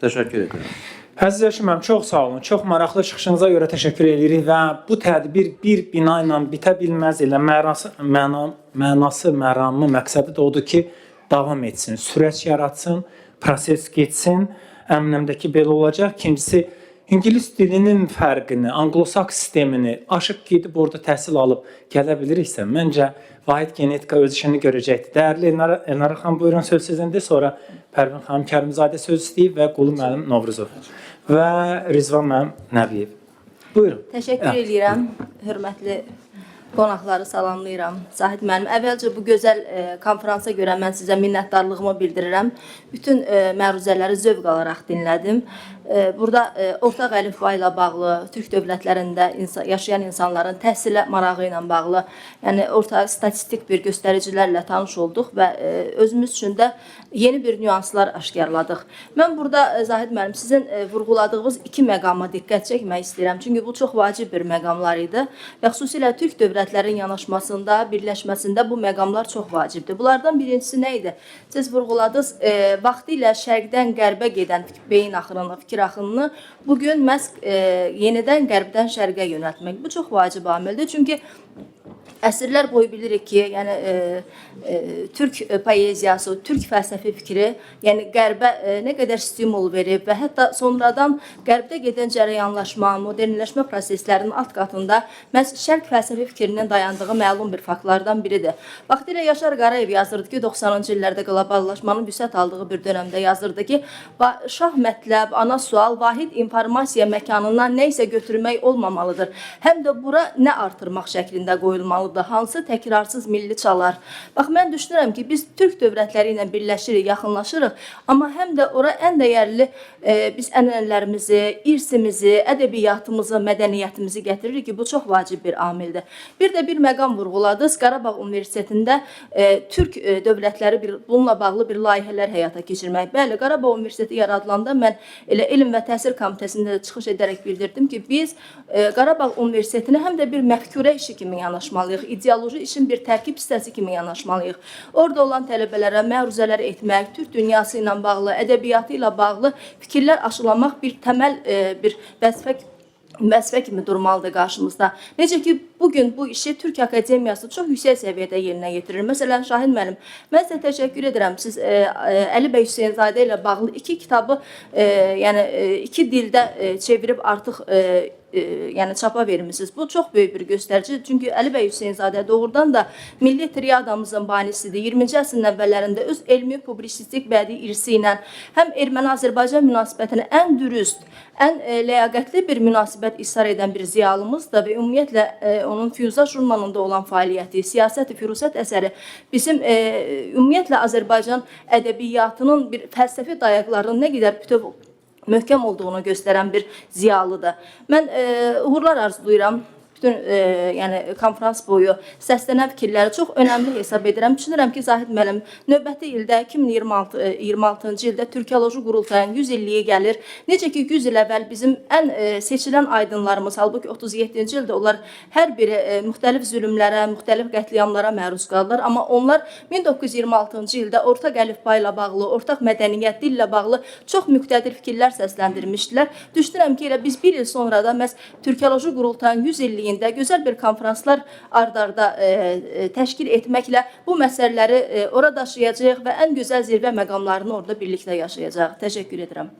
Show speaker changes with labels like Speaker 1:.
Speaker 1: Təşəkkür edirəm.
Speaker 2: Əziz Elşin müəllim, çox sağ olun. Çox maraqlı çıxışınıza görə təşəkkür edirik və bu tədbir bir bina ilə bitə bilməz. Elə mənası, mənası, məramı, məqsədi də odur ki, davam etsin, sürəc yaratsın, proses getsin. Əminəm də ki, belə olacaq. İkincisi, ingilis dilinin fərqini, anglosaks sistemini aşıb gedib orada təhsil alıb gələ biliriksə, məncə Vahid Genetika öz işini görəcəkdir. Dəyərli Elnara xanım, buyurun, söz sizindir. Sonra Pərvin xanım Kərimzadə söz istəyib və Qulu müəllim Novruzov və Rizvan müəllim Nəbiyev. Buyurun.
Speaker 3: Təşəkkür eləyirəm. Hörmətli qonaqları salamlayıram. Zahid müəllim, əvvəlcə bu gözəl konfransa görə mən sizə minnətdarlığımı bildirirəm. Bütün məruzələri zövq alaraq dinlədim. Burada ortaq əlifba ilə bağlı, türk dövlətlərində yaşayan insanların təhsilə marağı ilə bağlı, yəni orta statistik bir göstəricilərlə tanış olduq və özümüz üçün də yeni bir nüanslar aşkarladıq. Mən burada Zahid müəllim, sizin vurğuladığınız iki məqama diqqət çəkmək istəyirəm. Çünki bu çox vacib bir məqamlar idi və xüsusilə türk dövlətlərin yanaşmasında, birləşməsində bu məqamlar çox vacibdir. Bunlardan birincisi nə idi? Siz vurğuladınız, vaxtilə şərqdən qərbə gedən beyin axınını, fikir axınını bugün məhz yenidən qərbdən şərqə yönəltmək. Bu çox vacib amildir. Çünki əsrlər boyu bilirik ki, yəni türk poeziyası, türk fəlsəfi fikri, yəni qərbə nə qədər stimul verib və hətta sonradan qərbdə gedən cərəyanlaşma, modernləşmə proseslərinin alt qatında məhz şərq fəlsəfi fikrinin dayandığı məlum bir faktlardan biridir. Vaxtilə Yaşar Qarayev yazırdı ki, 90-cı illərdə qloballaşmanın vüsət aldığı bir dönəmdə yazırdı ki, şah mətləb, ana sual, vahid informasiya məkanından nə isə götürmək olmamalıdır. Həm də bura nə artırmaq şəklində qoyulmalıdır, hansı təkrarsız milli çalar. Bax, mən düşünürəm ki, biz türk dövlətləri ilə birləşirik, yaxınlaşırıq, amma həm də ora ən dəyərli biz ənənələrimizi, irsimizi, ədəbiyyatımızı, mədəniyyətimizi gətiririk ki, bu çox vacib bir amildir. Bir də bir məqam vurğuladınız. Qarabağ Universitetində türk dövlətləri bununla bağlı bir layihələr həyata keçirmək. Bəli, Qarabağ Universiteti yaradılanda mən elə Elm və Təhsil Komitəsində də çıxış edərək bildirdim ki, biz Qarabağ Universitetinə həm də bir məfkurə işi kimi yanaşmalıyıq, ideoloji işin bir tərkib hissəsi kimi yanaşmalıyıq. Orada olan tələbələrə məruzələr etmək, türk dünyası ilə bağlı, ədəbiyyatı ilə bağlı fikirlər aşılamaq bir təməl bir vəzifə kimi durmalıdır qarşımızda. Necə ki, bugün bu işi Türk Akademiyası çox yüksək səviyyədə yerinə yetirir. Məsələn, Şahin müəllim, mən sizə təşəkkür edirəm. Siz Əli bəy Hüseynzadə ilə bağlı iki kitabı, yəni iki dildə çevirib artıq yəni çapa vermisiniz. Bu çox böyük bir göstəricidir. Çünki Əli bəy Hüseynzadə doğrudan da milli triadamızın banisidir. 20-ci əsrin əvvəllərində öz elmi, publisistik, bədii irsi ilə həm erməni-Azərbaycan münasibətini ən dürüst, ən ləyaqətli bir münasibət ishar edən bir ziyalımızdır və ümumiyyətlə onun Füyuzat jurnalında olan fəaliyyəti, Siyasət-i Fürusət əsəri bizim ümumiyyətlə Azərbaycan ədəbiyyatının bir fəlsəfi dayaqlarının nə qədər bütöv möhkəm olduğunu göstərən bir ziyalıdır. Mən uğurlar arzulayıram. Bütün yəni konfrans boyu səslənən fikirləri çox önəmli hesab edirəm. Düşünürəm ki, Zahid müəllim, növbəti ildə 2026-cı ildə Türkoloji Qurultayın 100 illiyi gəlir. Necə ki 100 il əvvəl bizim ən seçilən aydınlarımız, halbuki 37-ci ildə onlar hər biri müxtəlif zülmlərə, müxtəlif qətliamlara məruz qaldılar, amma onlar 1926-cı ildə ortaq əlifba ilə bağlı, ortaq mədəniyyət, dillə bağlı çox müqtədir fikirlər səsləndirmişdilər. Düşünürəm ki, elə biz bir il sonra da məhz Türkoloji Qurultayın 100 illiyində gözəl bir konfranslar ard-arda təşkil etməklə bu məsələləri ora daşıyacağıq və ən gözəl zirvə məqamlarını orada birlikdə yaşayacağıq. Təşəkkür edirəm.